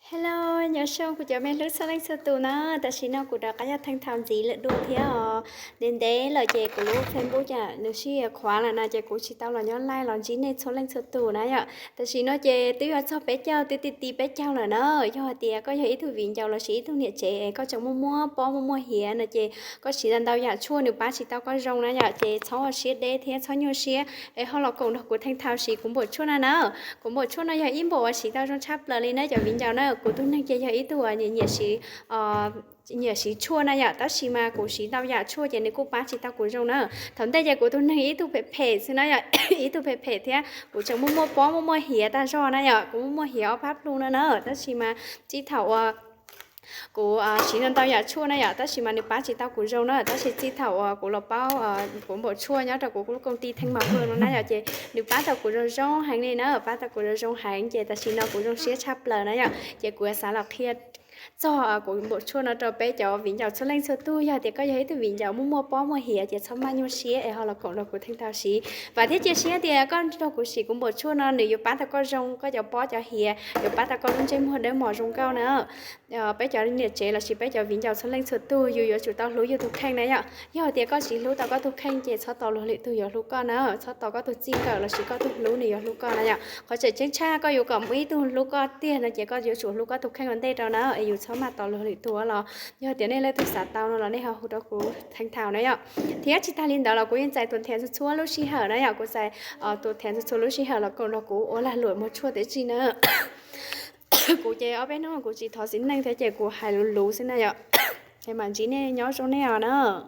Hello, nyob zoo kuv cov me hlub txhua leej txhua tus na. Tam sim no kuv rov qab yog theej thaum ntxiv lwm dua thiab os. Ntev ntev lawm ces kuv lub Facebook cas nws sib yuav khuav lawm no ces kuv tsis tau los nyob live los ntsib nej txhua leej txhua tus na yom. Tam sim no ces twb yuav txog peb caug, twb ti ti peb caug lawm na. Yog hais tias koj yog ib tug viv ncaus lossis ib tug niam tsev es koj tseem muaj muaj pob muaj muaj hiav no ces koj siv ntau ntau yam tshuaj nws pab tsis tau koj zoo na yom, ces txhob ua siab deb thiab txhob nyuaj siab es ho los koom nrog kuv theej thaum siv kuv npaum tshuaj no na. Kuv npaum tshuaj no yog ib npaum uas siv tau zoo tshaj plaws li na cov viv ncaus na. Kuv tus neeg ces yog ib tug uas nyiam siv nyiam siv tshuaj na yom, tab sis mas kuv siv ntau yam tshuaj ces nws kuj pab tsis tau kuv zoo na. Thaum ntej ces kuv tus neeg ib tug phem phem xwb na yom, ib tug phem phem thiab kuv tseem muaj muaj pob muaj muaj hiav tag zog na yom, kuv muaj muaj hiav ob pab plhu no na. Tab sis mas txij thaum uas kuv siv ntau ntau yam tshuaj na yom, tab sis mas nws pab tsis tau kuv zoo na. Tab sis txij thaum uas kuv los paub kuv npaum tshuaj nyob rau kuv lub koom ti theej mas hwj no na yom, ces nws pab tau kuv zoo zoo heev li na, pab tau kuv zoo zoo heev ces tam sim no kuv zoo siab tshaj plaws na yom. Ces kuv xav los qhia txog kuv npaum tshuaj no rau peb cov viv ncaus txhua leej txhua tug. Yog tias koj yog ib tug viv ncaus muaj muaj pob muaj hiav ces txhob maj nyuaj siab es ho los koom nrog kuv theej thaum siv. Vam thiab cia siab tias koj nrog kuv siv kuv npaum tshuaj no nws yuav pab tau koj zoo, koj cov pob cov hiav, yuav pab tau koj lub ntsej muag dawb mos zoo nkauj na. Peb cov niam tsev lossis peb cov viv ncaus txhua leej txhua tug yus yuav tsum tau hlub yus tus kheej na yom. Yog tias koj tsis hlub tau koj tus kheej ces txhob tos luag lwm tug yuav hlub koj na, txhob tos koj tus txij nkawm lossis koj tus hlub nws yuav hlub koj na yom. Qhov tseem ceeb tshaj koj yuav kom muaj ib tug hlub koj tiag no ces koj yuav tsum hlub koj tus kheej ua ntej rau na, es yus txhob maj tos luag lwm tug los. Yog tias nej leej twg xav tau no los nej ho hu rau kuv theej thaum na yom. Thiab tsis tag li ntawd los kuv yeej txais tus thiav txhua txhua lub sij hawm na yom, kuv txais tus thiav txhua txhua lub sij hawm los koom nrog kuv ua lag luam muag tshuaj tiam sis na. Kuv ces ob peb hnub kuv tsis thov txiv neej thiab ces kuv hais luv luv xwb na yom. Es mam ntsib nej, nyob zoo nej os na.